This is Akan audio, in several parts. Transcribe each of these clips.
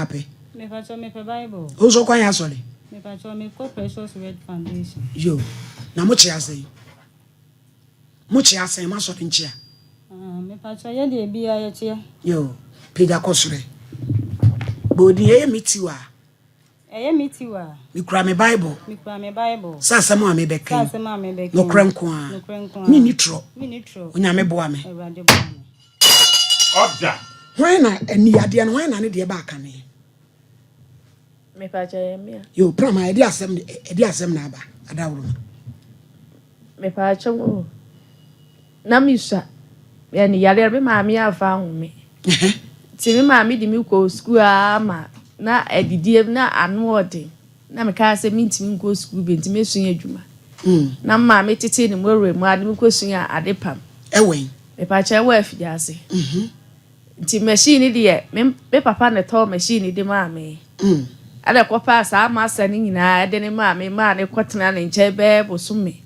apɛ? Mepakyɛw mepɛ Bible. Wo nso kwan asɔre? Mepakyɛw mekɔ Precious Word Foundation. Yo, na mo kyea sɛn? Mo kyea sɛn? Mo asɔre nkyea? Ah, mepakyɛw yɛ deɛ biara yɛkyea. Yo, pagya kɔ soro ɛ. Bɔ odin, ɛyɛ me tiw a. Ɛyɛ me tiw a. Mekura me Bible. Mekura me Bible. Sɛ asɛm a mebɛka Sɛ yi. asɛm a mebɛka yi. Nokorɛ nko ara. Nokorɛ nko ara. Menni torɔ. Menni torɔ. Onyame boa me. Awurade boa me. Ɔda. Hwan na aniyadeɛ no, hwan na ne deɛ baa kane? Mepakyɛ yɛ mmea. Yo, Prama, ɛde asɛm ɛde asɛm na aba adaworoma. Mepakyɛ wo na mesua ɛne yareɛ me maame amfa anwo me nti me maame de me kɔɔ sukuu ara ma na adidie na ano ɔden na mekaa sɛ mentumi nkɔ sukuu bi nti mɛsua adwuma mm. na me maame tetee ne mmɔwerɛ mu ade mekɔsua ade pam. Ɛwɛn? Mepakyɛ ɛwɔ Afidiase. Mm-hmm. Nti machine no deɛ me me papa na ɛtɔɔ machine no de maa me. Ɛna ɛkɔpaa saa masta no nyinaa de no maa me maa no kɔtenaa ne nkyɛn bɛyɛ bosome.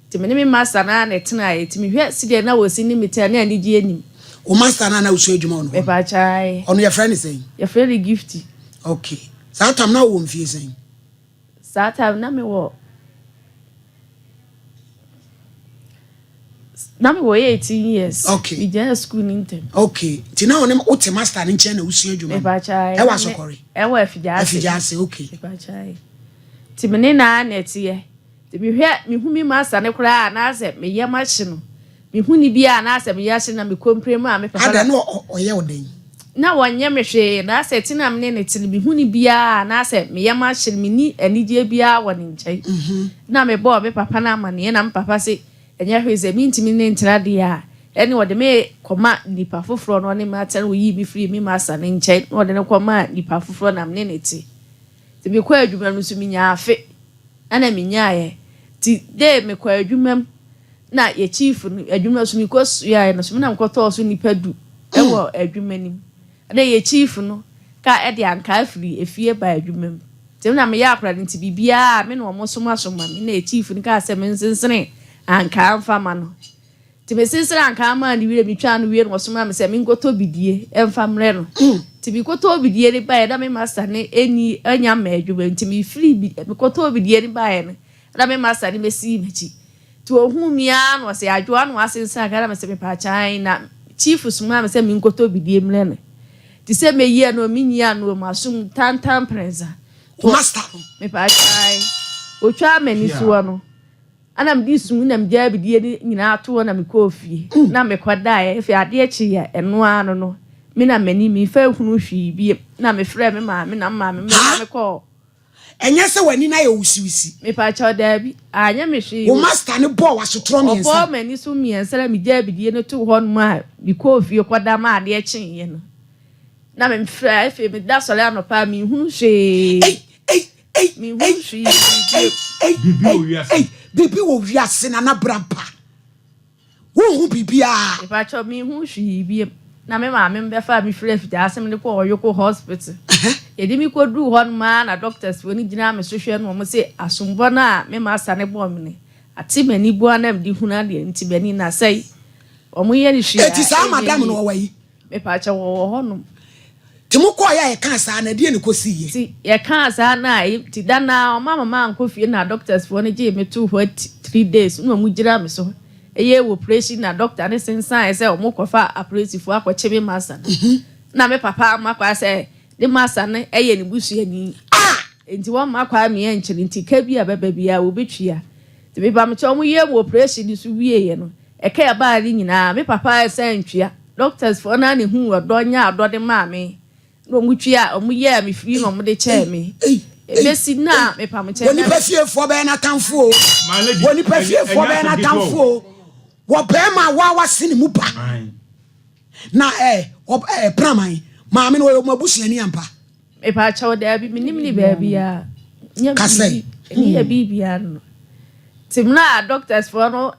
Nti me ne me masta no ara na ɛtenaeɛ. Nti mehwɛ sedeɛ na wɔsi ne me te a na anigyeɛ nnim. Wo masta no a na wosua adwuma wɔ ne hɔ no? Mepaakyɛw ae. Ɔno yɛfrɛ no sɛn? Yɛfrɛ no Gifty. Okay. Saa tam na wowɔ mfie sɛn? Saa time na me wɔ na me wɔ 18 years. Okay. Me gyaa school ni ntɛm. Okay. Ti na wɔne wote master ne nkyɛn na wosua adwuma no. Mepakyɛ. Ɛwɔ asɔkɔre. Ɛwɔ afigya ase. Afigya ase okay. Mepakyɛ. Ti me ne na na ɛteɛ. Nti mehwɛ mehu me master no koraa a na asɛ me yam ahye no. Mehu no bi a na asɛ me yam ahye no na mekɔ mpire mu a me papa na. Adɛn na ɔyɛ wo dɛn? Na ɔnyɛ me hwee na asɛ te na me ne no te no mehu no biara a na asɛ me yam ahye no menni anigyeɛ biara wɔ ne nkyɛn. Na mebɔɔ me papa no amaneɛ na me papa se ɛnyɛ hwee sɛ mentumi ne no ntena deɛ a ɛne ɔde me kɔma nipa foforɔ na ɔne me atena na ɔyii me firii me master no nkyɛn na ɔde no kɔmaa nipa foforɔ na me ne no te. Nti mekɔɔ adwuma no nso menyaa afe. Ɛna menyaeɛ nti dee mekɔɔ adwuma mu na yɛ chief no adwuma so mekɔ suaeɛ no so me na mekɔtɔɔ so nnipa du wɔ adwuma no mu ɛna yɛ chief no ka ɛde ankaa firi efie baa adwuma mu nti me na meyɛ akora no nti biribiara me na wɔn soma soma me na yɛ chief no kaa sɛ mensensene ankaa mfa ma no. Nti mesensere ankaa maa no wie, metwaa no wie no ɔsomaa me sɛ menkɔtɔ bidie mfa mmrɛ no. Nti mekɔtɔɔ bidie no baeɛ na me masta no nni anya mmaa adwuma nti mefiri bi mekɔtɔɔ bidie no baeɛ no na me masta no bɛsii m'akyi. Nti ɔhuu me ara na ɔse Adwoa na woasensere ankaa na mese mepaakyɛw na chief somaa me sɛ menkɔtɔ bidie mmrɛ no. Nti sɛ mɛyi ano o menyi ano o m'asom tantan prɛnsa. Wo masta no? Mepaakyɛw ɔtwaa m'ani soɔ no. Ɛna mede suu na megyaa bidie no nyinaa too hɔ na mekɔɔ fie na mekɔdaeɛ. Afei adeɛ kyeeɛ a, ɛno ara no no, me na m'ani memfa nhunu hwee bio. Na mefrɛɛ me maame na me maame meka me kɔɔ. Ɛnyɛ sɛ w'ani no ayɛ wusiwusi? Mepakyɛw, daabi, anyɛ me hwee. Wo master no bɔɔ w'asotorɔ mmiɛnsa? Ɔbɔɔ m'ani so mmiɛnsa na megyaa bidie no too hɔnom a mekɔɔ fie kɔda maa adeɛ kyeeɛ no. Na mefrɛ, afei meda sɔre anɔpa a menhunu hwee. Ei, ei, ei, Menhunu ei, hwee ei, ei, bio. ei, Biribi ei, wɔ wiase. ei, biribi wɔ wiase, Nana Brampa. Wonhu biribiara. Mepakyɛw, menhu hwee bio. Na me maame bɛfaa me firii afitiase mede kɔɔ Oyoko Hospital. Yɛde me kɔduruu hɔnom ara na doctors foɔ no gyinaa me so hwɛɛ no wɔn se asombɔ no a me masta no bɔɔ me no ate m'ani boa na mede hunu adeɛ nti m'ani no asɛe. Wɔn yɛ no hwee a Eti saa ɛnyɛ madam no yie. ɔwɔ yi? Mepakyɛw wɔwɔ hɔ nom. Nti mo kɔɔ yɛ a yɛkaa saa no ɛdeɛn na ɛkɔsii yɛ? Nti yɛkaa saa no a nti da no ara ɔma me mankɔ fie na doctors foɔ no gyee me too hɔ 3 days na ɔmo gyina me so yɛɛ operation na doctor no sensaeɛ sɛ ɔmo kɔfa apolisifoɔ akɔkye me masa no na me papa amma kwan sɛ ne masa no yɛ ne busuani nti wɔmma kwan me yɛnkyere nti ka bi a ɛbɛba biara wɔbɛtua nti mepamekyɛw ɔmo yɛɛ me operation no so wieɛ no Ɛka a ɛbaeɛ no nyinaa, me papa san ntua. Doctors foɔ no ara na ɛhuu ɔdɔ, nyaa ɔdɔ de maa me. Na wɔn tua, wɔn yɛɛ me free na wɔn de kyɛɛ me. Ɛbɛsi nnɛ a, mepa mo kyɛw. Wɔ nipa fiefoɔ bɛyɛ n'atamfo o. Wɔ nipa fiefoɔ bɛyɛ n'atamfo o. Wɔ bɛrima a wawa se ne mu ba. Na ɛ ɛ praman maame no ɔyɛ ɔmo abusuani ampa. Mepa kyɛw daabi, menim ne baabiara. Nyɛ Kasɛ. biribi, ɛni yɛ biribiara no. Nti mmerɛ a doctors foɔ no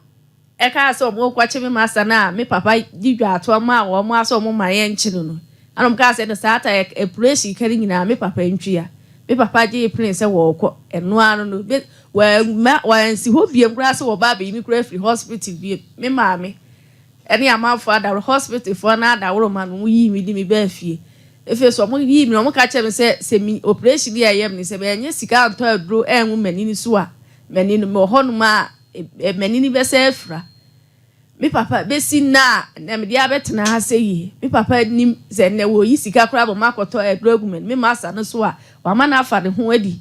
Ɛkaa sɛ wɔrekɔkye me masta no a me papa de dwaatoa maa wɔn a sɛ wɔmma yɛnkye no no. Ɛna wɔkaa sɛ no saa ta apureehyin ka no nyinaa me papa ntwea. Me papa gyee pene sɛ wɔrekɔ. Ɛno ara no no, wɔamma wɔansi hɔ biom koraa sɛ wɔba abɛyi me koraa afiri hospital biom. Me maame ne amanfoɔ adaworo, hospitalfoɔ no adaworoma no, wɔyii me de me baa fie. Afei so wɔn yii me no wɔn ka kyerɛ me sɛ sɛ me operation yi a ɛyɛ me no sɛ manya sika antɔ aduro angu m'ani no so a m'ani no mewɔ hɔnom a m'ani no bɛsɛ afira. Me papa bɛsi nnɛ a nnɛ mede abɛtena ha sɛ yie. Me papa nim sɛ nnɛ wɔyi sika koraa bɔ makɔtɔ aduro agu m'ani. Me masa no so a wama no afa ne ho adi.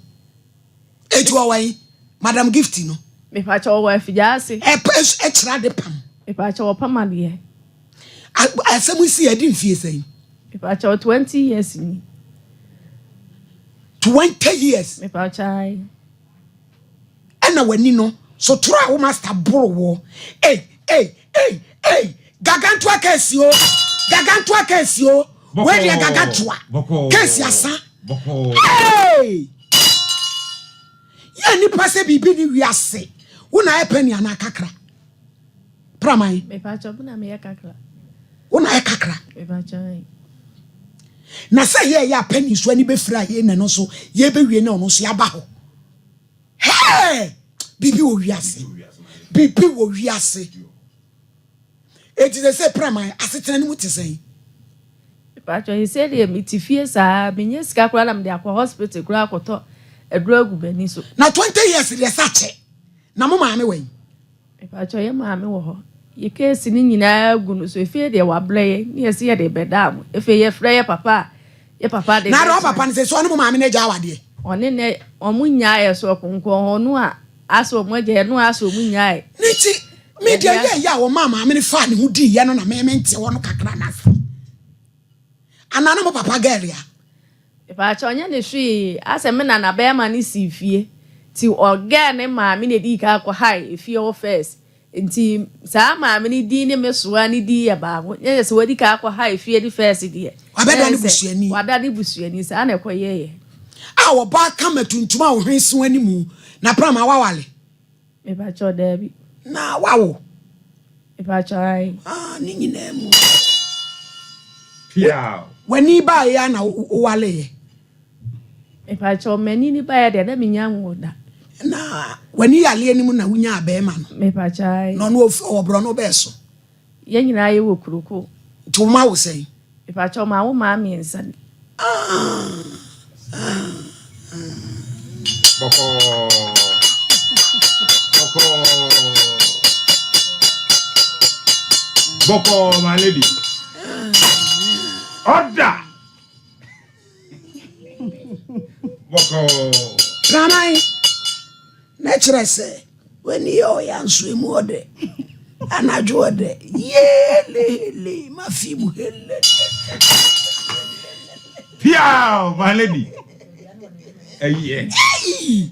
Eti ɔwɔ he? Madam Gift no. Mepakyɛ ɔwɔ afigya ase. Ɛpɛ nso ɛkyerɛ ade pam. Mepakyɛ ɔpam adeɛ. Asɛm yi si ɛdi mfie sɛn? Mepakyɛ 20 years ni. 20 years. Mepakyɛ ayi. Ɛna w'ani no sotoro a wo master boro wo. Ei ei ei ei Gargantua case o Gargantua case o Wei deɛ Gargantua case asa. Ei! Yɛ nipa sɛ biribi ne wiase. Wo na ayɛ pɛni anaa kakra? Praman. Mepakyɛ wo na meyɛ kakra. Wo na ayɛ kakra. Mepakyɛ. Na sɛ yɛ yɛ apɛni so ani bɛfira yɛ na no nso yɛbɛwie na ɔno nso yɛaba hɔ. Hey! Biribi wɔ wiase. Biribi wɔ wiase. Enti sɛ sɛ praman asetena no mu te sɛn? Mepakyɛw sesei deɛ mete fie saa menya sika koraa na mede akɔ hospital koraa akɔtɔ aduro agu m'ani so. Na 20 years deɛ sɛ akyɛ na mo maame wɔ yi? Mepakyɛw yɛ maame wɔ hɔ yɛ case no nyinaa gu no so efie deɛ wabrɛ yɛ ne yɛsi yɛde bɛdaa mo efie yɛfrɛ yɛ papa a yɛ papa de. Na adɛ ɔpapa no sɛ sɛ ɔne mo maame no agya awadeɛ? Ɔne ne ɔmo nyaeɛ so ɔkonkɔn hɔ no a asɛ ɔmo agya ɛno asɛ ɔmo nyaeɛ. Ne ti Me deɛ yɛ yɛ a wɔmaa maame no faa ne ho dii yɛ no na me mente hɔ no kakra na ase. Anaa na mo papa girl ya? Mepaakyɛw ɔnyɛ ne hwee asɛ me nana bɛɛma no sii fie nti ɔ girl ne maame na edii kan kɔ hae efie hɔ first nti saa maame no din ne me soa ne din yɛ baako nyɛ sɛ wadi kan akɔ hae fie no first deɛ Wabɛda ne busuani. Wada ne busuani saa na ɛkɔ yɛɛyɛ. A ɔbaa kama tuntum a ɔhwene so animu na prama wawale. Mepakyɛw daabi. Na wawo? Mepakyɛw ae. Ah, ne nyinaa mu. Piaw. W'ani baeɛ a na wowaleeɛ? Mepakyɛw m'ani ni baeɛ deɛ na menya nwoo da. Na w'ani yaleɛ no mu na wonyaa bɛrima no? Mepakyɛw ae. Na ɔno ɔwɔ borɔno bɛɛ so? Yɛn nyinaa yɛwɔ kuro ko. Nti wo mma wo sɛn? Mepakyɛw mawo mmaa miensa. Ah ah ah. Bɔkɔɔ bɔkɔɔ bɔkɔɔ my lady. Order. Bɔkɔɔ. Kraman na kyerɛ sɛ w'ani yɛ ɔya nso emu ɔdɛ anadwo ɔdɛ yeelehele mafi mu hele. Piaw my lady. Ɛyɛ. Hey!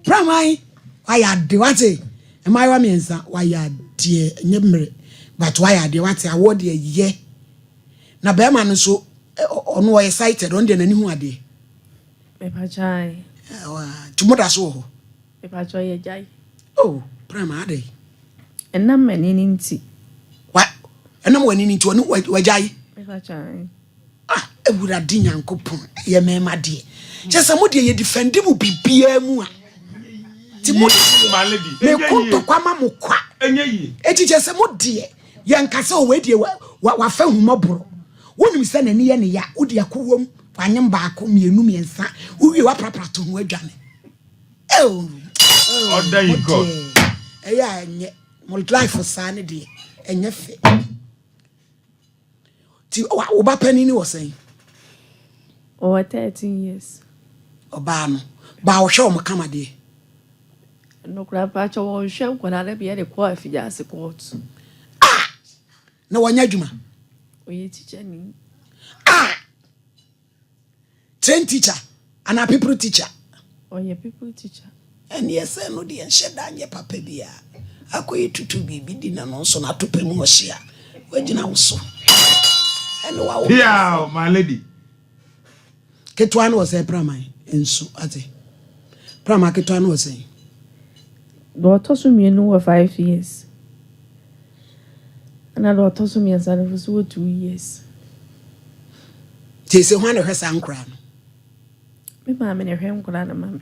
Kraman wayɛ ade wate mmaayewa miensa wayɛ adeɛ nyɛ mmerɛ but wayɛ adeɛ wate awoɔ deɛ yɛ na bɛrima no nso ɔno ɔyɛ sighted ɔno deɛ n'ani hu adeɛ. Mepakyɛ ae. Nti mo da so wɔ hɔ? Mepakyɛ yɛ gyae. Oh prama adɛn? Ɛnam m'ani no nti. Wa ɛnam w'ani no nti ɔne wagyae? Mepakyɛ ae. Ah awurade nyankopɔn ɛyɛ mɛɛma deɛ kyɛ sɛ mo deɛ yɛ defend mo biribiara mu a ti mo deɛ meko ntɔkwa ma mo kwa eti kyɛ sɛ mo deɛ yɛnka sɛ ɔwɔ deɛ wafa humɔborɔ wonim sɛ n'ani yɛ ne ya wode akowam wanyem baako mmienu mmiɛnsa wowie waprapra to ho adwane Order in court. Ɛyɛ a ɛnyɛ mo life saa ne deɛ ɛnyɛ fɛ. Ti wo ba panin ni wɔ sɛn? Ɔwɔ 13 years. Ɔbaa no baa ɔhwɛ wɔn kama deɛ. Nokora mpakyɛ wɔnhwɛ nkwadaa no bi de kɔ afigyase court. Ah! Na wɔnyɛ adwuma. Ɔyɛ teacher ni. Ah! Train teacher anaa people teacher. Ɔyɛ people teacher. Ɛneɛ sɛ no deɛ nhyɛ da nyɛ papa biaa. Akɔyɛ tutu biribi di na no nso no atopɛ mu ɔhye a wagyina wo so. Ɛne wawo. Piaw my lady. Ketewa no wɔ sɛn praman nso ate. Praman ketewa no wɔ sɛn. Deɛ ɔtɔ so mienu wɔ 5 years. Ɛna deɛ ɔtɔ so miɛnsa no nso wɔ 2 years. Seesei hwan na ɛhwɛ saa nkoraa no? Me maame na ɛhwɛ nkoraa no ma me.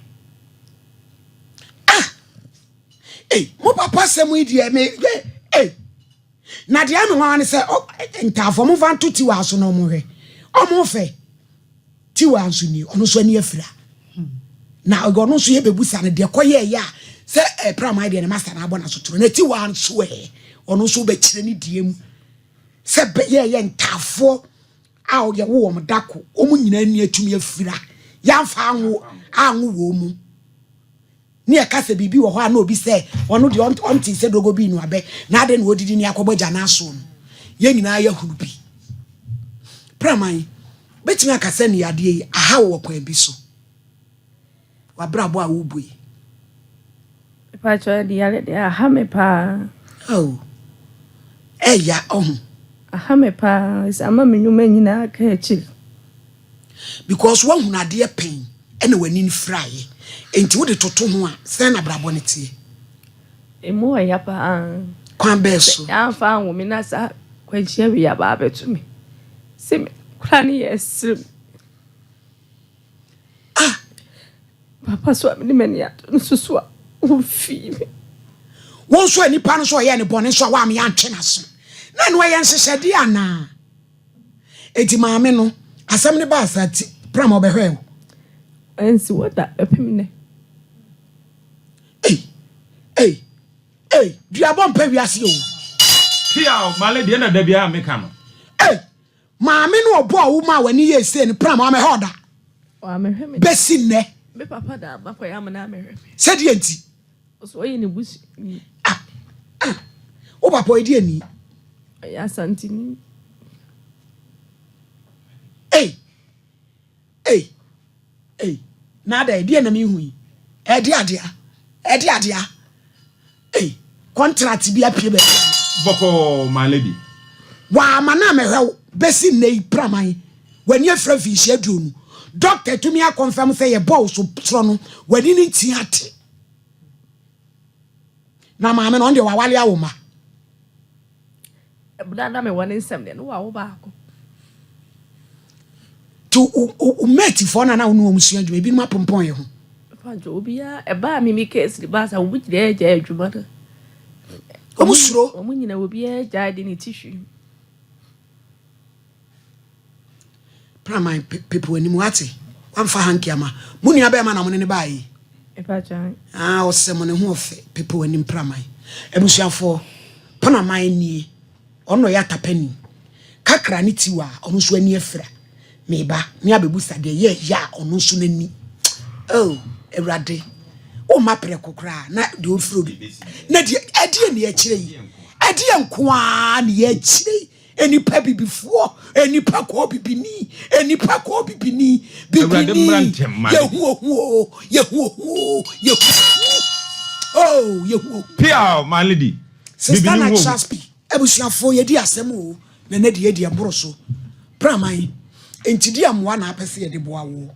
Ah! Ei, mo papa asɛm yi deɛ me eh, ei. Na deɛ ɛme nwanwa ne sɛ ntaafoɔ momfa nto tiwa so na ɔmo hwɛ. Ɔmo fɛ. Tiwa nso nie, ɔno nso ani afira. Na ɔno nso yɛbɛbusa no deɛ kɔyɛɛyɛ a sɛ eh, praman deɛ ne masta na abɔ n'asotoro. Na Tiwa nso ɛ, ɔno nso wobɛkyerɛ ne deɛ mu sɛ bɛyɛɛyɛ ntaafoɔ a yɛwo wɔn dako, wɔn nyinaa ani atumi afira. Yɛamfa anwo anwo wɔn mu. Ne yɛka sɛ biribi wɔ hɔ a na obi sɛ ɔno deɛ ɔntee sɛ dogo bi nu abɛ na adɛn na ɔdidi ne akɔbɔ gya n'aso no. Yɛn nyinaa yɛahunu bi. Praman, wobɛtumi aka sɛ ne yadeɛ yi aha wo wɔ kwan bi so? W'abrabɔ a wobu yi. Mepakyɛw ɛde yare deɛ aha me paa. Oh, ɛya ɔho. Aha me paa, ɛsɛ ama me nnwuma nyinaa ka akyiri. Because woahunu adeɛ pɛn ɛna w'ani no firaeɛ. Enti wode toto ho a, sɛn na abrabɔ no teɛ? Emu ɔya paa. Kwan bɛɛ so? Sɛ yɛamfa anwo me na saa kwanhyia wei aba abɛto me. Sɛ me kora ne yɛ serem. Ah! Papa so a mede m'ani ato no so so a womfii me. Wo nso a nipa no so ɔyɛɛ ne bɔne nso a woammea antwe n'aso. Na ɛno ɛyɛ nhyehyɛdeɛ anaa? Enti maame no, asɛm no baa saa ti, pram ɔbɛhwɛɛ wo. Ansi hɔ da bɛpem nnɛ. Ei, ei, ei, duabɔ mpɛ wiase o. Piaw, my lady, ɛna da biara meka no. Ei, maame no ɔbɔɔ wo maa w'ani yɛɛ sei no, pram wammɛhwɛ wo da. Wammɛhwɛ me da. Bɛsi nnɛ. Me papa da aba kɔyɛ amena ammɛhwɛ me. Sɛdeɛ nti? Ɔsɛ ɔyɛ ne busuani. Ah, ah, wo papa ɔyɛ deɛ ni? Ɔyɛ Asanteni. Ei, ei, ei, na adɛn, deɛ na mehu yi? Ɛde adea, ɛde adea. Ei, contract bi apue baabi ana? Bɔkɔɔ, my lady. Wama no ammɛhwɛ wo bɛsi nnɛ yi, Praman. W'ani afira mfinhyia aduonu. Dɔkta tumi akɔnfɛm sɛ yɛbɔɔ wo so torɔ no, w'ani no ntia ate. Na maame no, ɔno deɛ wawale awo mma. Ɛberɛ a na mewɔ ne nsam deɛ, na wawo baako. Nti wo matefoɔ no a na wo ne wɔn sua adwuma, ebinom apompɔn yɛ ho? Mpakyɛ obiara, ɛbaa me me case no baa saa, wɔn nyinaa gyae adwuma no. Wɔn suro? Wɔn nyinaa, obiara gyae de ne ti hwim. Praman pepe w'anim wate wamfa hanky ama mo nua bɛrima na mo ne ne baa yi ah ɔsɛ mo ne ho ɔfɛ pepe w'anim praman abusuafoɔ praman nie ɔno ɔyɛ atapani kakra ne tiwa ɔno nso ani afira meba ne abɛbusa deɛ yɛ yɛ a ɔno nso n'ani oh awurade womma prɛko koraa na deɛ ɔmfiri obi na deɛ ɛdeɛ ne akyire yi ɛdeɛ nko ara ne yɛ akyire yi Enipa bibifoɔ, enipa kɔɔ bibini, enipa kɔɔ bibini, bibini, yehu ohu o, yehu ohu o, yehu ohu, oh, yehu ohu. Piaw, my lady. Sister na Chaspi, abusuafoɔ yɛdi asɛm o, na nɛ deɛ deɛ boro so. Praman, enti di amoa na apɛ sɛ yɛde boa woɔ.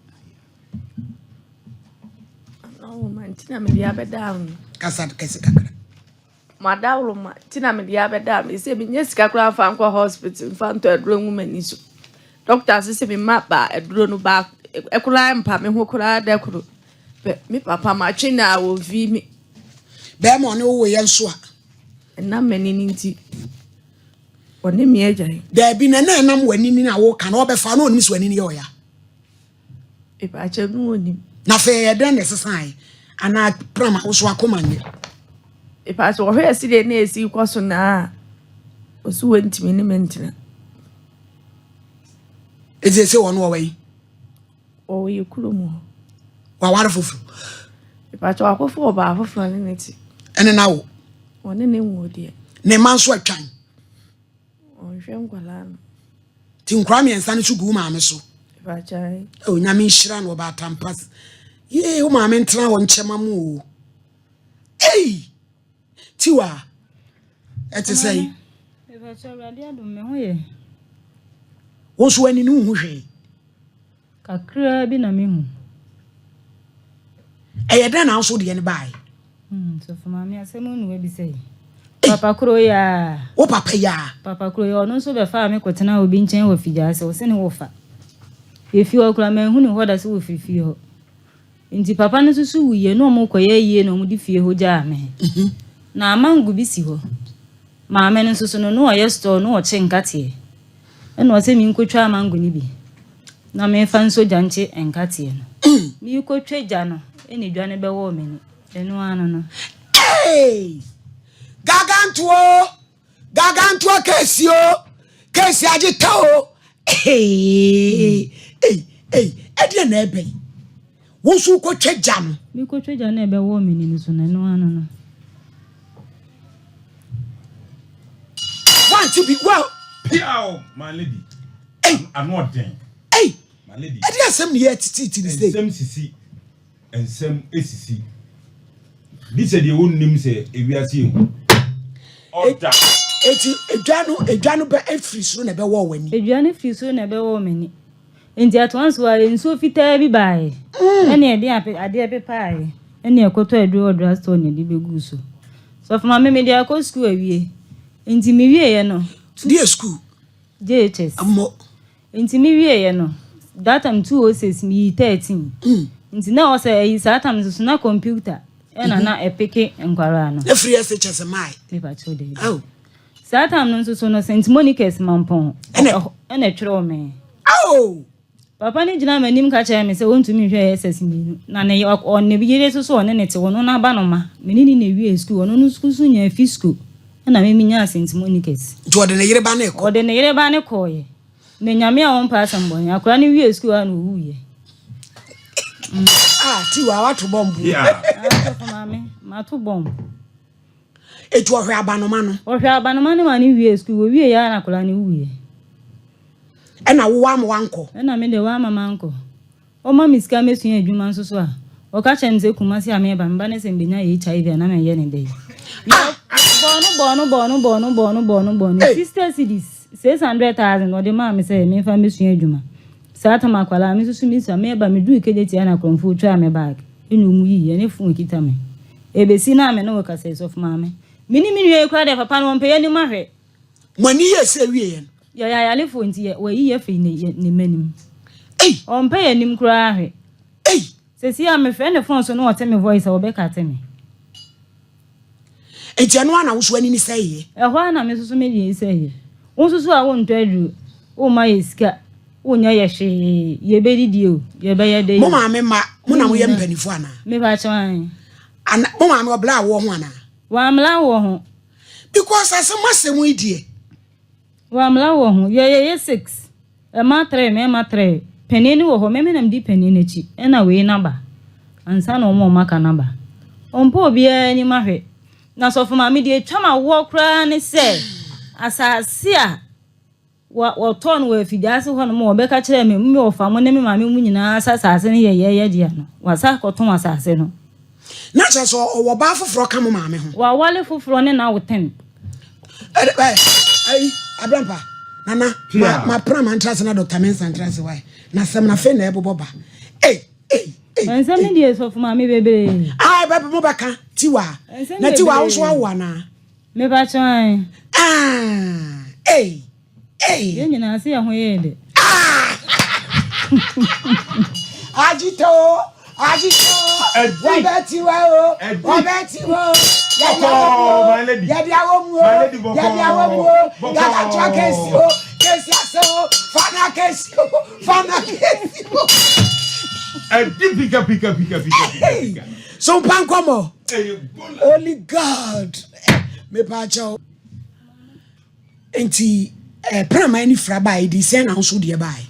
Kasa kɛse kakra. M'adaworoma nti na mede abɛda a mese mennya sika koraa mfa nkɔ hospital mfa ntɔ aduro ngu m'ani so. Doctor se sɛ mema ba aduro no ba koraa mpa me ho koraa da koro. Pɛ me papa matwe na wɔmfii me. Bɛrima ɔne wo woeɛ nso a. Ɛnam m'ani no nti ɔne me agyae. Daabi na na ɛnam w'ani no a woka no ɔbɛfa na ɔnim sɛ w'ani no yɛ ɔya. Mepakyɛw no wonnim. Na afei ɛyɛ dɛn na ɛsesae? Anaa pram a woso akoma nyɛ? Mepakyɛw ɔhwɛɛ sɛdeɛ na esi kɔ so na a ɔsi wɔntumi ne me ntena. Eti ese wɔn wɔ wɛn? Wɔwɔ yɛ kurom hɔ. Waware foforo? Mepakyɛw akɔfo ɔbaa foforɔ ne ne te. Ɛne na wo? Ɔne ne nwoo deɛ. Ne mma nso atwan? Ɔnhwɛ nkwadaa no. Ti nkwadaa mmiɛnsa no so gu wo maame so. Ɛbɛkyɛn. Oh, nyame nhyira no ɔba atampa. Yee, wo maame ntena hɔ nkyɛ ma mo o. Ei! Tiwa, ɛte sɛ yi. Ɛbɛkyɛ Awurade adom me ho yɛ. Wo nso w'ani no nhu hwee. Kakraa bi na mehu. Ɛyɛ dɛn na wo nso wo deɛ no baeɛ? Hmm, sɔfo maame asɛm na wabisa yi. Papa koro yi ara. Wo papa yi ara. Papa koro yi ɔno nso bɛfaa me kɔtenaa obi nkyɛn wɔ Figyaase, ɔse ne wɔfa. Yɛfii hɔ koraa manhu ne hɔ da sɛ wɔfiri fie hɔ. Nti papa no nso so wuiɛ na wɔrekɔyɛ ayie na wɔde fie hɔ gyaa me. Na amango bi si hɔ. Maame no nso so no, na ɔyɛ store na ɔkye nkateɛ. Ɛna ɔsɛ menkɔtwa amango no bi. Na memfa nsɔ gya nkye nkateɛ no. Merekɔtwa gya no, ɛna dwa no bɛwɔɔ m'ani. Ɛno ara no no. Hey! Gagantoɔ! Gagantoɔ kɛsi o! Kɛsi agye ta o! Hey! Hey! Hey! Ɛdeɛ na ɛbɛ yi. Wo nso wokɔtwa gya no. Mekɔtwa gya no a ɛbɛwɔɔ m'ani no so no, ɛno ara no no. Wante bi wa. Piaw! My lady. Ei! Ano ɔden. Ei! My lady. Ɛdeɛ asɛm ne yɛ tititi ne sɛ. Nsɛm sisi. Nsɛm sisi. Bi sɛ deɛ wonnim sɛ ewiase yɛ hu. Ɔda. Eti edwa no edwa no bɛ efiri soro na ɛbɛwɔ w'ani. Edwa no firi soro na ɛbɛwɔ m'ani. Enti at once a nsuo fitaa bi baeɛ. Ɛne ɛde ape adeɛ pepaaeɛ. Ɛne ɛkɔtɔ aduro wɔ drug store na ɛde bɛguu so. Sɔfo maame mede akɔ sukuu awie. Nti mewieɛ no. Deɛ sukuu? JHS. Mmɔ. Nti me wieɛ no, that time 206 meyii 13. Nti na ɛwɔ sɛ ɛyi saa time nso so na computer ɛna na ɛpeke nkwaraa no. Efiri SHS mae. Mepa kyɛw daabi. Oh. Saa time no nso so no St. Monica's Mampɔn Ɛna. ɛna ɛtwerɛw me. Oh! Papa no gyinaa m'anim ka kyerɛɛ me sɛ ɔntumi nhwɛ SS mmienu na ne ɔ ne yere nso so ɔne ne te ɔno n'abanoma. Me ne no na ɛwiee sukuu ɔno no nso nyaa Fisco ɛna me menyaa St. Monica's. Nti ɔde ne yere ba no rekɔ? Ɔde ne yere ba no kɔeɛ. Na Nyame a ɔmpɛ asɛm bɔne, akwadaa no wiee sukuu a na ɔwuiɛ. Ah, Tiwa, wato bɔmb. Yeah. Ah, sɔfo maame, mato bɔmb. Eti ɔhwɛ abanoma no. Ɔhwɛ abanoma no ma no wiee sukuu, ɔwieeɛ ara na akwadaa no wuiɛ. Ɛna wo wamma wankɔ? Ɛna me deɛ wamma mankɔ. Ɔma me sika mɛsua adwuma nso so a, ɔka kyerɛ me sɛ Kumasi a mereba, meba ne sɛ mebɛnya HIV a na mɛyɛ ne dɛn? Ah! Bɔɔ no bɔɔ no bɔɔ no bɔɔ no bɔɔ no bɔɔ no bɔɔ no 60 cedis, 600,000 ɔde maa me sɛ memfa mmɛsua adwuma. Saa tam akwadaa me nso so mesua, mereba meduu Kejetia na akorɔmfoɔ twaa me bag ɛna ɔmu yiiɛ ne phone kita me. Ɛbɛsi na me ne wo kasa yi sɔfo maame. Me ne me nua yi koraa deɛ papa no ɔmpɛ yɛn anim ahwɛ. Mo ani yɛɛ sɛ wieɛ no. Yɛyɛ ayarefoɔ nti yɛ wayi yɛ firi ne yɛ ne mma nim. Ei! Ɔmpɛ yɛ anim koraa hwɛ. Ei! Sɛsi a me frɛ ne phone so na ɔte me voice a ɔbɛ kate me. Nti ɛno ara na wo so ani ne sɛeɛ? Ɛhɔ ara na me nso so me deɛ sɛeɛ. Wo nso so a wo ntɔ aduro, wo mma yɛ sika, wo nyɛ yɛ hwee, yɛ bɛ didi o, yɛ bɛ yɛ dɛ Mo maame mma, mo na mo yɛ mpaninfoɔ anaa? Me pa kyɛw ae. Ana, mo maame ɔbla awoɔ ho anaa? Wamla awoɔ ho. Because asɛm asɛm yi deɛ. Wamla wɔ ho. Yɛ yɛyɛ six. Ɛmaa three mɛɛma three. Panin no wɔ hɔ me me na medi panin no akyi ɛna wei no aba ansa na wɔn a wɔn aka no aba. Ɔmpɛ obiara anim ahwɛ. Na sɔfo maame deɛ atwa m'awoɔ koraa ne sɛ asase a Wɔ wɔtɔɔ no wɔ afigyaase hɔ nom, wɔbɛka kyerɛɛ me, me wɔfa mo ne me maame mo nyinaa sɛ asase no yɛ yɛn dea no, wɔasan akɔtɔn asase no. Na kyerɛ sɛ ɔwɔ ɔbaa foforɔ ka mo maame ho. Wawale foforɔ ne no awo ten. Ɛde ɛ ayi Abrampa nana ma ma pra ma ntra ase na Dr. Mensah ntra ase wae na sɛm na afei na ɛbobɔ ba ei ei ei. Nsɛm no deɛ sɔfo maame bebree. Ah bɛ mo bɛka tiwa na tiwa wo nso awo anaa. Mepakyɛw ae. Ah ei ei. Yɛn nyinaa se yɛn ho yɛɛ dɛ. Ah Agito agito wɔbɛtiwa o wɔbɛtiwa o yɛde awɔ mu o yɛde awɔ mu o yɛde awɔ mu o gagatua kesi o kesi ase o fana kesi o fana kesi o. Ɛdi pika pika pika pika pika. So mpa nkɔmɔ. Holy God mepaakyɛw nti eh, praman ne fira baeɛ di sɛn na nso deɛ baeɛ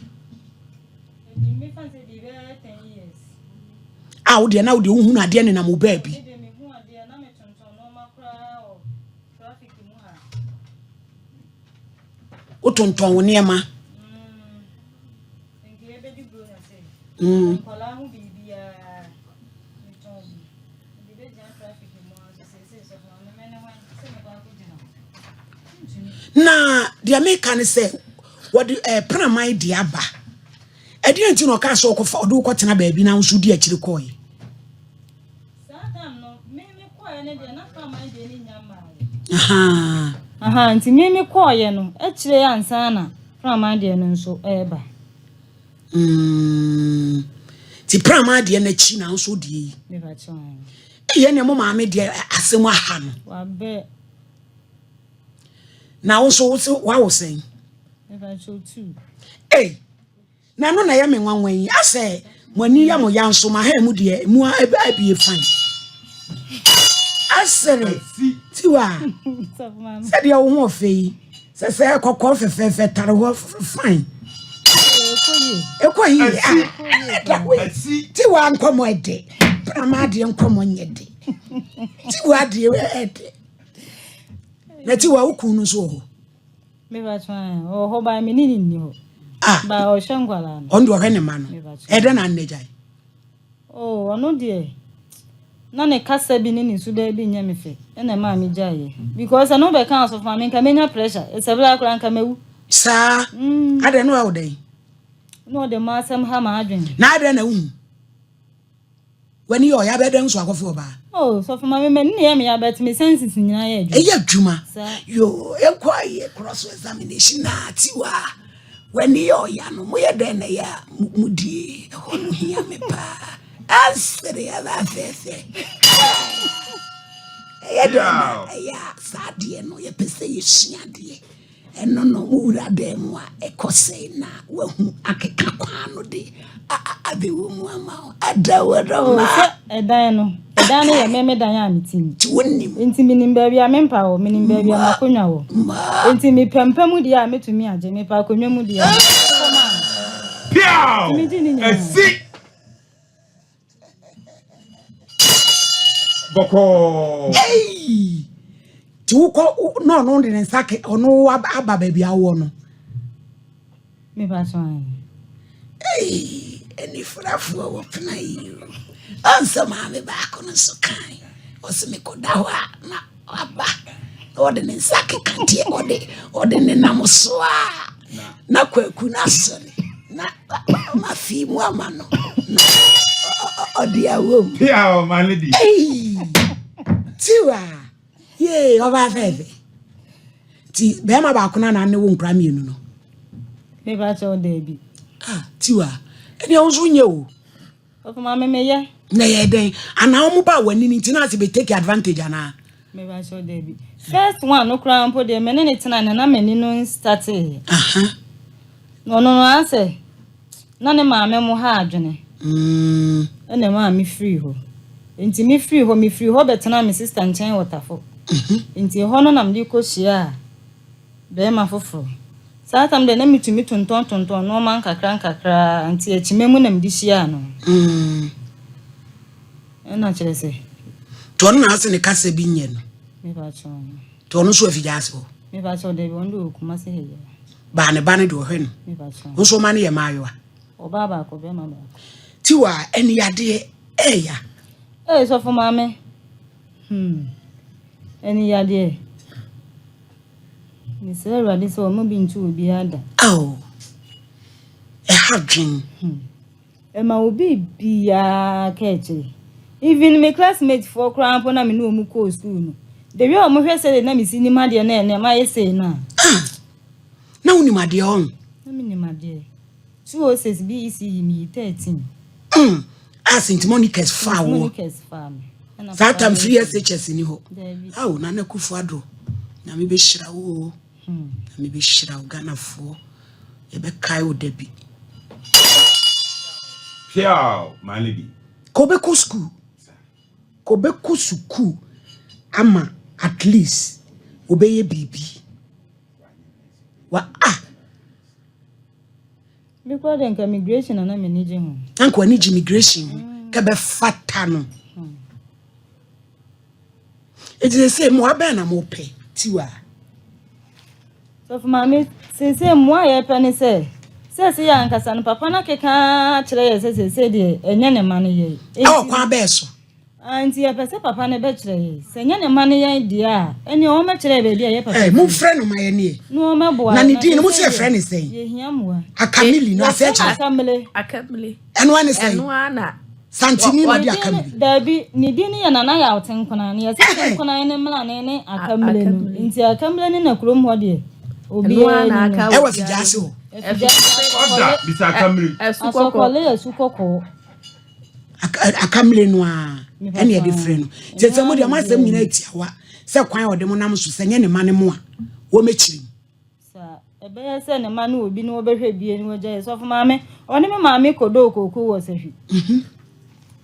a wodeɛ na wodeɛ wohunu adeɛ nenam wo baabi wotontɔn wo nneɛma mm. Na deɛ meka ne sɛ wɔde ɛɛ eh, praman de aba ɛdeɛ nti na ɔkaa sɛ ɔkɔfa ɔde wokɔtena baabi na nso di akyire kɔɔe. Aha nti me me kɔɔeɛ no akyire ansa na praman deɛ no nso ɛreba. Mm. Ti prama deɛ n'akyi na nso deɛ yi. Ɛyɛ ne mo maame deɛ asɛm aha no. Wabɛ. Na wo nso wo se wawo sɛn? Ei. Na ɛno na ɛyɛ me nwanwa yi. Asɛ mo ani yɛ mo ya nso ma ha mu deɛ mu abie fine. Asere tiwa sɛdeɛ wo ho ɔfɛ yi sɛ sɛ kɔkɔɔ fɛfɛɛfɛ tare hɔ fine. Ɛkɔ yie ɛnɛ da wei tiwa nkɔmɔ ɛde prama adeɛ nkɔmɔ nyɛ de tiwa adeɛ ɛde na tiwa wo kun no nso wɔ hɔ. Me ba twa ɔwɔ hɔ ba me ne ne nni hɔ. Ah. Ba ɔhwɛ nkwadaa no. Ɔno deɛ ɔhwɛ ne mma no. Ɛdɛ na nnɛ gyae. Oh ɔno deɛ na ne kasa bi ne ne suban bi nyɛ me fɛ ɛna ɛmaa me gyaeɛ because ɛno bɛka asɔfo ma me nka menya pressure ɛsɛ bere akora nka mawu. Saa. Mm. Adɛn no ɛwɔ dɛn? Na ɔde m'asɛm ha m'adwene. Na adɛn na wohu? W'ani yɛ ɔya bɛyɛ dɛn nso akɔfo ɔbaa. Oh sɔfo maame m'ani na ɛyɛ me ya but me senses nyinaa yɛ adwuma. Ɛyɛ adwuma. Yoo yɛnkɔ ayɛ cross examination na tiwa w'ani yɛ ɔya no moyɛ dɛn na ɛyɛ a mudie ɛhɔ no hia me paa ɛsere ɛbɛ afɛɛfɛ ɛyɛ dɛn na ɛyɛ a saa adeɛ no yɛpɛ sɛ yɛsua adeɛ. Ɛno no, wo wura dan mu a, ɛkɔ sɛn na wahu akeka kwan no de abɛwɔ mu ama wo? Adaworo ma. Oh, sɛ ɛdan no, ɛdan no yɛ me me dan a mete mu. Nti wonim. Nti menim baabi a me mpa wɔ, menim baabi a m'akonnwa wɔ. Nti mepɛ mpa mu deɛ a mɛtumi agye, mepɛ akonnwa mu deɛ a, mɛkɔ maa no. Piaw! Nti megye ne nyinaa. Asi! Bɔkɔɔ. Ei! Nti wokɔ na ɔno de ne nsa ke ɔno aba baabi awɔ no. Mepa so ayi. Ei, anifurafoɔ wɔ pena yi o. Ɔnsɛ maame baako no nso kan. Ɔsɛ mekɔda hɔ a na waba na ɔde ne nsa keka deɛ ɔde ɔde nenam so a na kwaku no asɔre na ma fi mu ama no na ɔde awɔ mu. Pia ɔma ne di. Tiwa yee ɔbaa fɛɛfɛ ti bɛrima baako na na ne wo nkura mmienu no. Mepa kyɛw daabi. Ah tiwa ɛnni ɛho nso nyɛ o. Ɔfo maame meyɛ. Na ɛyɛ dɛn? Anaa wɔn baa w'ani no nti na ase bɛ take advantage anaa? Meba kyɛw daabi. First one no koraa mpo deɛ me ne ne tena na na m'ani no nstarteeɛ. Na ɔno no asɛ na ne maame mo ha adwene. Mm. Ɛna ɛmaa me firii hɔ. Nti me firii hɔ, me firii hɔ bɛtenaa me sister nkyɛn wɔ Tafo. Nti ɛhɔ no na mede kɔ hyiaa Barima foforo. Saa tam deɛ na metumi tontɔn tontɔn nnoɔma nkakra nkakra nti akyima mu na mede hyiaa no. Ɛna kyerɛ sɛ. Nti ɔno na ase ne kasa bi nyɛ no. Mepa kyɛw. Nti ɔno nso afigya ase hɔ. Mepa kyɛw dabi ɔno deɛ ɔwɔ Kumasi ha yi. Baa ne ba no deɛ ɔhwɛ no. Mepa kyɛw. Wo nso ɔma no yɛ maayewa. Ɔbaa baako bɛrima baako. Tiwa ɛne yadeɛ ɛɛya. Ee sɔfo maame. Hmm. Ɛne yadeɛ. Mesrɛ Awurade sɛ ɔmma bi nto obiara da. Ao, ɛha dwen. Hmm. Ɛma obi biara ka akyire. Even me classmate foɔ koraa mpo na me ne wɔn kɔɔ school no. The way wɔn hwɛ sɛdeɛ na mesi nim adeɛ na ɛnɛ mayɛ sei no a. Ah, na wonim adeɛ ɔn? Na menim adeɛ. 206 BECE meyi 13. Mm. Ah, St. Monica's faa St. woɔ. Monica's faa me. Ɛna Saa papa tam no free yɛ SHS ni hɔ. Daabi. Ao, Nana Akufo Addo, Nyame bɛhyira wo o. Nyame bɛhyira wo Ghanafoɔ. Yɛbɛkae wo da bi. Piaw, my lady. Ka wobɛkɔ sukuu. Ka wobɛkɔ sukuu ama at least wobɛyɛ biribi. Wa ah. Me koraa deɛ nka migration na na m'ani gye ho. Na nka w'ani gye migration ho kɛ bɛfata no. Eti sese mmoa bɛn na mopɛ tiwa? Sɔfo maame sese mmoa a yɛpɛ ne sɛ sɛsɛ yɛ ankasa no papa no akeka kyerɛ yɛ sɛ sese deɛ ɛnyɛ ne ma no yɛ. Ɛwɔ kwan bɛɛ so. Ah, nti yɛpɛ sɛ papa no bɛkyerɛ yɛn. Sɛ ɛnyɛ ne mma ne yɛn deɛ a, ɛnneɛ wɔmmɛkyerɛ yɛn baabi a ɛyɛ papa Eh, fie. momfrɛ no ma yɛn ɛ. Na wɔmmɛboa Na yɛn. ne din no, seesei mo se deɛ, yɛfrɛ no sɛn? Yɛhia mmoa. Akamili no, aseɛ Yɛfrɛ no kyerɛ? Akamile. Akamile. Ɛno ara ne sɛn? Ɛno ara na. Santini na Ne ɔde din ne, Akamili. daabi, ne din no yɛ Nana Yaw Tenkonan. Na yɛse Ɛhɛn. Tenkonan ne mmrane ne Akamile no. Akamile. Nti Akamile no na kurom hɔ deɛ, Ɛno obiara ara na nim no. aka Ɛwɔ obiara Afigyaase nim. hɔ. Afigyaase, Ɔda, Asɔkɔle, bisa Akamire. Ɛsu kɔkɔɔ. Asɔkɔle Asu Kɔkɔɔ. Akamire no ara ɛne ɛde frɛ no nti sɛ mo deɛ mo asɛm nyinaa tiawa sɛ kwan a ɔde mo nam so sɛ nyɛ ne ma ne mo a wɔmɛkyiri mu. Ɛbɛyɛ sɛ ne mma ne obi na wɔbɛhwɛ bie na wɔagyae. Sɔfo maame, ɔne me maame kɔdɔɔ kookoo wɔ sahwi.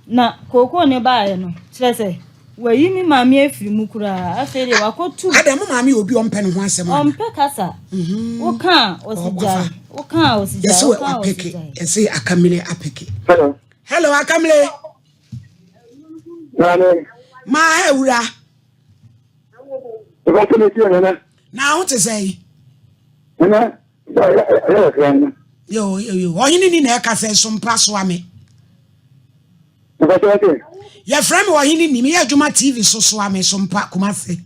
Na kookoo no baeɛ no, kyerɛ sɛ, wayi me maame afiri mu koraa. Afei deɛ wakɔtu. Adɛn, mo maame yɛ obi a ɔmpɛ ne ho asɛm anaa? Ɔmpɛ kasa. Woka a, ɔse gyae. Woka a, ɔse gyae. Yɛse Woka a, ɔse wapeke. gyae. Yɛse Akamile apeke. Hello. Hello, Akamile. Maame. Maa awura. Ìbáṣe mi ti nana. Na ho te sɛ. Nana, ɛyɛ wɔ kra no. Yo yo yo, ɔhene ni na ɛka sɛ sompa soa me. Ìbáṣe wɔ se. Yɛfrɛ me ɔhene ni, meyɛ adwuma TV so soa me sompa Kumase.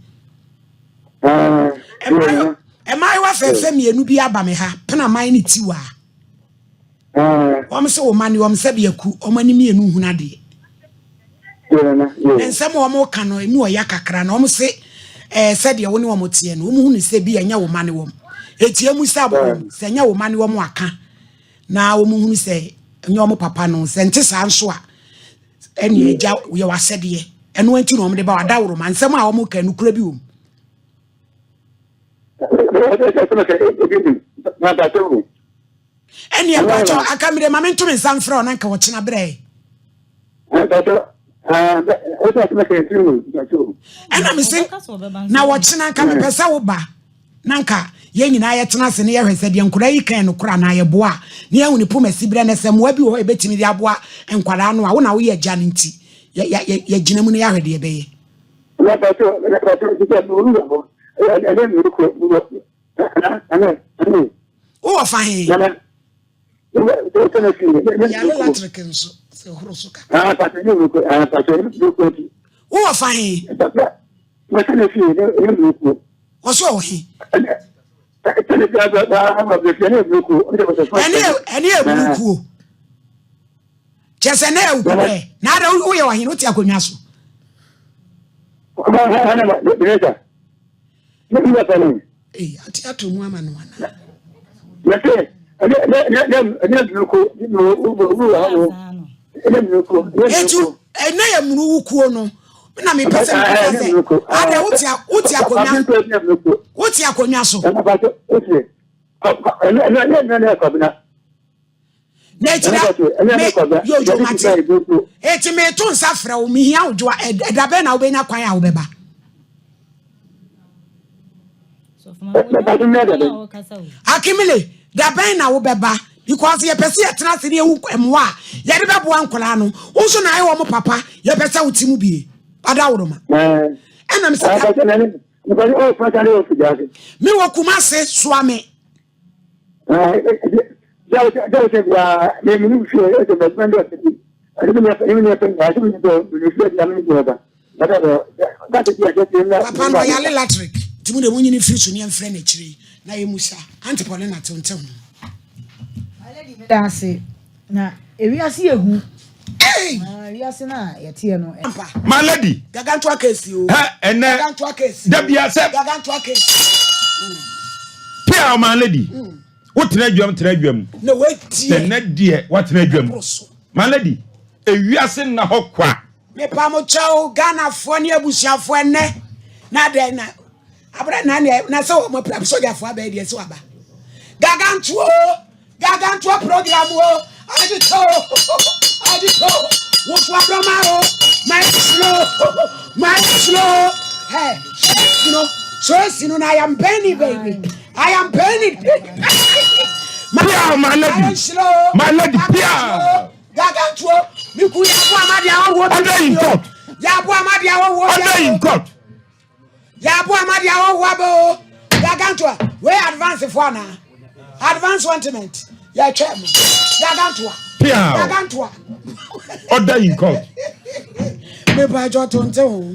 Mmaayewa fɛfɛ mmienu bi aba me ha, Penaman ne Tiwa. Wɔn se wɔn ani wɔn sɛbi aku, wɔn ani mmienu nhunu adeɛ. Na nsɛm a wɔn ka no emu ɔya kakra na wɔn se ɛɛ sɛdeɛ wo ne wɔn teɛ no wɔn hu ne sɛ bi ɛnyɛ wɔn ma ne wɔn. Eti emu sɛ wɔn sɛ ɛnyɛ wɔn ma ne wɔn aka na wɔn hunu sɛ ɛnyɛ wɔn papa no sɛ nte saa nso a ɛne agya yɛ w'asɛdeɛ ɛno nti na wɔn de ba w'adaworoma nsɛm a wɔn ka no kura bi wɔm. Ɛnneɛ mpakyɛw aka mi de ma mento me nsa mfrɛ wo na nka ɔkyena berɛ. Ɛna me se na wɔkyena nka mepɛ sɛ woba na nka yɛn nyinaa yɛtena ase ne yɛhwɛ sɛ deɛ nkwadaa yi kan no kora anaa yɛboa a ne yɛahu ne poma si berɛ na sɛ mmoa bi wɔ hɔ a yɛbɛtumi de aboa nkwadaa no a wo na woyɛ agya no nti yɛgyina mu na yɛahwɛ deɛ ɛbɛyɛ. Wowɔ fa he? Yale latrik nso sɛ horo so kakra. Wowɔ fa he? Wɔso ɔwɔ he? Ɛne ɛburukuo. Kyɛ sɛ na ɛwuku dɛ. Na ada woyɛ ɔhene wote akonnwa so. Ee, ate ato mu ama no ana? Etu ɛnna yɛ munu wukuo no na mepɛ sɛ mepɛ sɛ ada wote wote akonnwa wote akonnwa so. Na eti na me yoyo mate eti meto nsa frɛ wo mehia wo dwoa ɛda bɛn na wobɛnya kwan a wobɛba. Akimile da bɛn na wobɛba because yɛpɛ sɛ yɛtena ase ne yɛhu mmoa a yɛde bɛboa nkwadaa no wo nso na ayɛ wɔn papa yɛpɛ sɛ wote mu bie adaworoma ɛnam sɛ mewɔ Kumase soa me. Papa no ɔyale latric nti mo de mo nyini firi so ne yɛmfrɛ no akyire yi na yɛmu sa Auntie Paulina te nte ho. Meda ase na ewiase yɛ hu. Wiase no a yɛteɛ no. My lady. Gargantua case o. Hɛ ɛnɛ. Gargantua case. Dabia sɛ. Gargantua case. Pia my lady. Wo tena adwam tena adwam. Na wetie. Ɛnɛ deɛ watena adwam. My lady. Ewiase nna hɔ kwa. Mepa mo kyɛw Ghanafoɔ ne abusuafoɔ ɛnɛ na adɛn na abra na na sɛ wɔn apira sogyafoɔ abɛyɛ deɛ sɛ waba. Gargantua. Gargantua program o, agito, agito, wofu abrɔma o, my slow, my slow, hey, so no, so si no, I am burning, baby, I am burning. My, my lady, my lady, Pia. Gargantua, miku yabu amadi awo. Order in court. Yabu amadi awo. Order in court. Yɛaboa ama deɛ ahɔhoɔ aba o. Gargantua, wei advance foɔ anaa? Advance ointment, yɛtwɛ mo. Gargantua. Piaw. Gargantua. Order in court. Mepa ɛjɔ to nte ho.